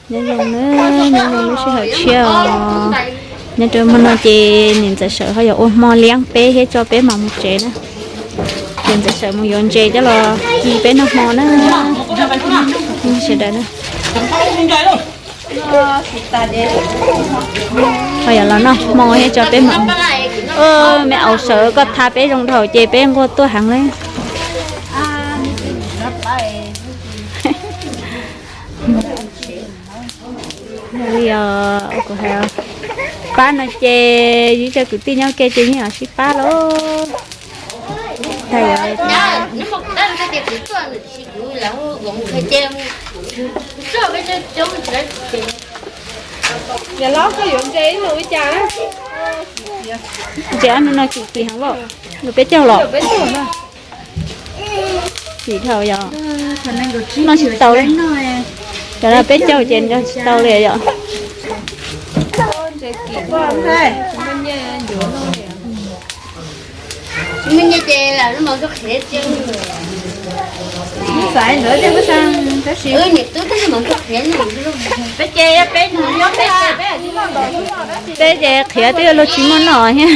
Nyob zoo na, nyob zoo lub sij hawm tshiab os. Nyob rau hmo no ces niam ntxawm Sawm ho yuav ua hmo liab peb thiab tso peb mam mus tsev na. Ces ntxawm Sawm mus yuav ntses coj los ci peb noj hmo na. Sawv daws na, ho yuav los noj hmo thiab tso peb mam. Me aus Sawm, koj tha peb zoo dhau ces peb nquag tuaj heev li. Li os, kuv hais pab no ces yus cov kwv tij nyob ke ces yeej sib pab lauj. Tag, ntses ob nub no kim kim heev los, nws peb caug los. Kim dhau yog noj tsis tau li. Cov no peb caug ces noj tsis tau li yom. Peb ces qhiav twb luag tsis muaj noj thiab.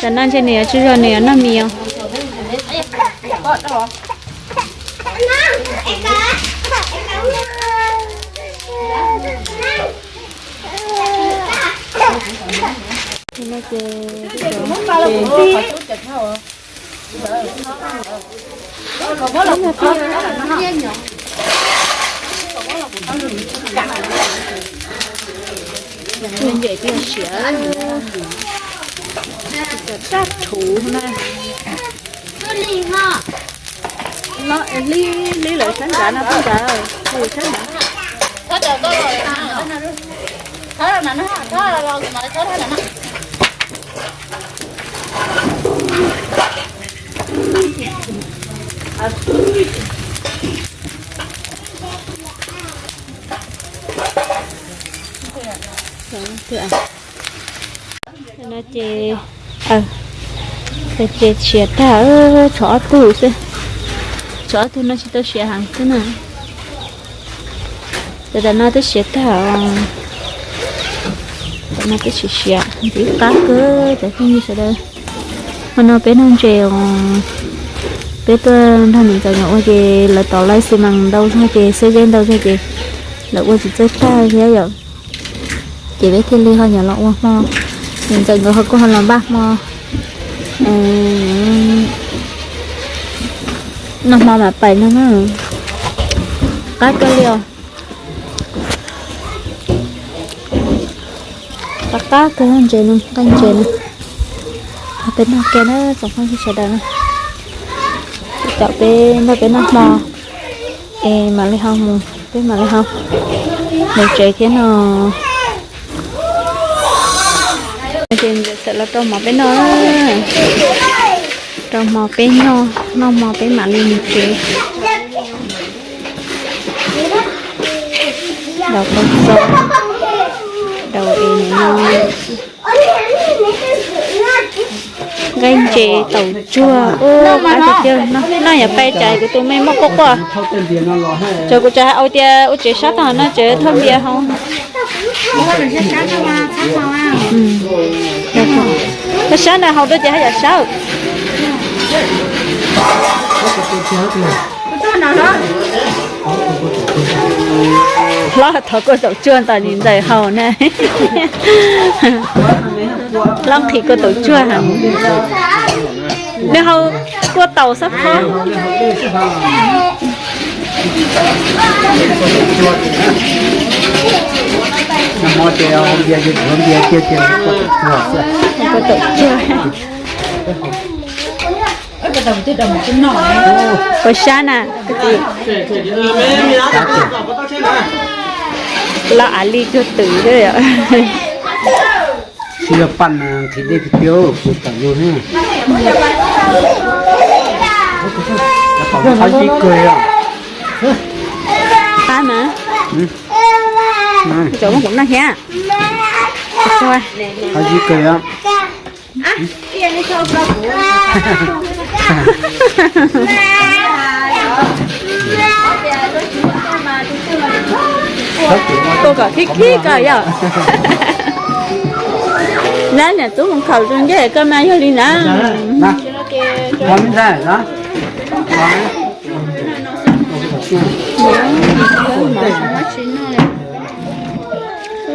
Tam no ntshe nws yuav tsis zog, nws yuav noj mis os. Ntses tiag siav, cov raj rhuv na. Li, li lawv sab nrad no, sab nrad, sab nrad. No ces, ces siav tag, tshuav ob tug xwb. Tshuav ob tug no tsis tau siav heev xwb na. Ces tam no twb siav tag, tam no twb siav siav ntxiv qab kawg cov phooj ywg sawv daws. Hmo no peb noj ntses os, peb tuaj nrog niam ntxawm nkawd ua ces lawv tov laij xi mas ntau zog ces xeb zeb ntau zog ces lawv ua tsis txawj tag thiab yom. Ces peb thiaj li ho yuav los ua hmo, niam ntxawm nkawd ho kuj ho los npaj hmo. Noj hmo mam pais no na. Qab kawg li os. Qab qab kawg ntses no, nqaij ntses no. Peb noj kiag na tsoom phooj ywg sawv daws na. Caum peb nrog peb noj hmo es mam li ho mus, peb mam li ho mus tsev thiab no. Ces ntxawm Sawm los rau hmo peb noj, rau hmo peb noj, noj hmo peb mam li mus tsev. Daus kua txob, daus es no nqaij ntses taum tsuag, ua qab tiag tiag. Noj yam pais tsam kuv tus me muaj quaj quaj. Txawm kuv tseem hais tias ua tsev sab tag no tsev thauj npias haus. Koj sab na haus rau ces haj yam sab. Hlob thov kua taum tsuag ntawm niam ntxawm haus na. Hlob nqhis kua taum tsuag heev. Nws haus kua taum xab phob. Kua taum tsuag. Kua sab na, koj txiv. Loj av li cuag twm xwb yom. Tsis yog paj nqhis dej tiag tiag, kuv tawm lug. Qab na. Cov muab kuv noj thiab. Qhov yus kawg. Tua kom khib khib ko yom. Lab niam tub mus khaum zoo ncej ko mas yog li na.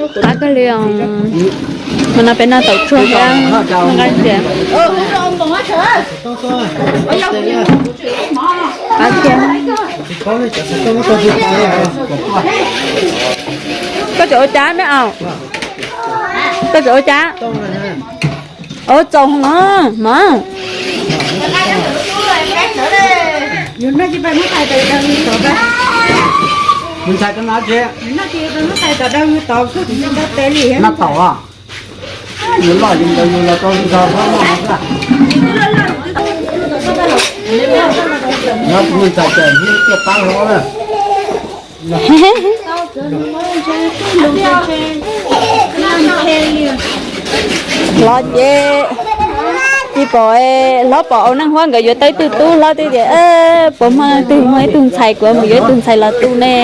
Kuv lab kawg li os. Hmo no peb noj tau tsuag thiab nqaij ntxias. Qab thiab. Koj tseem ua cas me aus? Koj tseem ua cas? Ua txaus no mas. Noj tau a. Yus loj yus ntawd yus los tau zog hlob no xwb. Nyob tus ntxhais tseem hlub tuaj pab hlob na. Hlob ces tsis pom, hlob pom Au Neej Huab nkawd yuav tau ib tug tub, hlob twb tias puas muaj leej twg muaj ib tug ntxhais kuv mus yuav ib tug ntxhais los tu ne.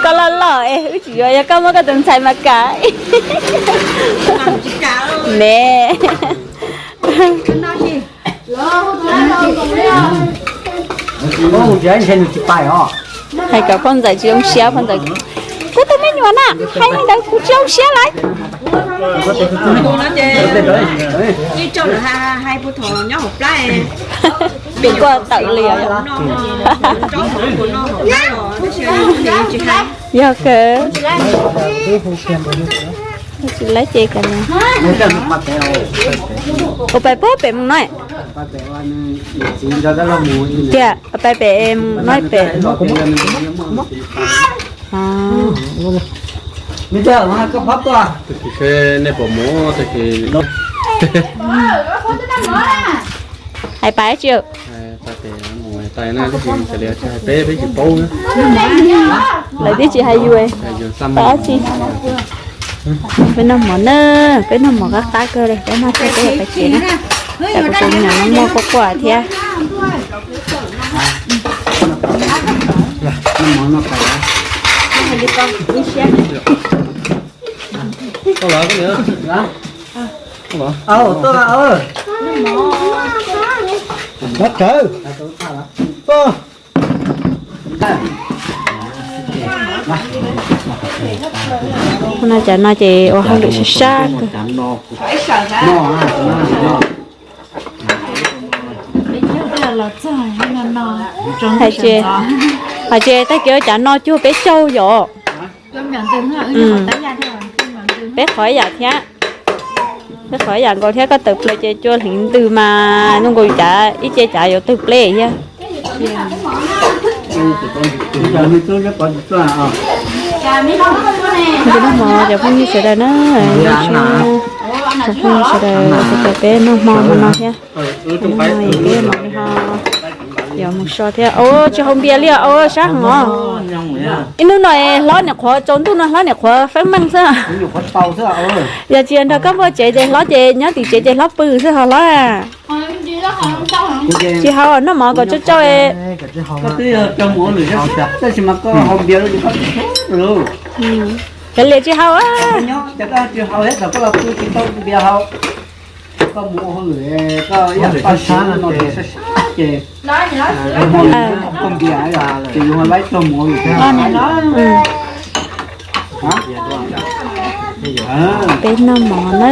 Koj loj loj es wb tsis yuav, yog koj muab koj tus ntxhais mas kam. Ne. Hais kom phauj ntxawm tsis zoo siab, phauj ntxawm, kuv tus me nyuam na hais li ntawd kuv tsis zoo siab lawm. Tus koj tawm li os. Yog kawg. Tsis laib ces kawg. Ua pais puag pem mus no. Tias ua pais pem mus no pem. Nej puas mus, hais pais tsis. Lawv twb tsis hais yus, pais dab tsi. Peb noj mov na, peb noj mov qab qab kawg li, peb noj tag peb yuav pais tsev na. Tam kuv tus me nyuam no muaj quaj quaj thiab. No cas no ces ua hauj lwm sab sab kawg. Hais tias, hais tias tag kis ua cas no cuag peb caug yom. Peb qhov ib yam thiab. Peb qhov ib yam nkaus thiab, koj tawm plaws ces cua hleev ntws mas zoo nkaus cas ib ce cas yuav tawg pleb thiab. Noj mov cov phooj ywg sawv daws na, cov phooj ywg sawv daws, peb noj hmo no thiab. Peb mam li ho yuav mus so thiab. Tsis haus npias li os, sab heev os. Ib hnub no hlob niam qhuav, tsaus ntuj no hlob niam qhuav feeb meej xwb. Yog tsis yog nrog koj npua tsev ces hlob ces nyob tim tsev ces hlob pw xwb ho hlob. Tsis haus, noj mov kom tsau tsau. Kav liam tsis haus. Peb noj mov na,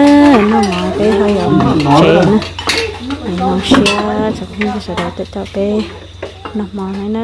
noj mov peb ho yuav mus tsev na. Zoo siab tsoom phooj ywg sawv daws tuaj coj peb noj mov na.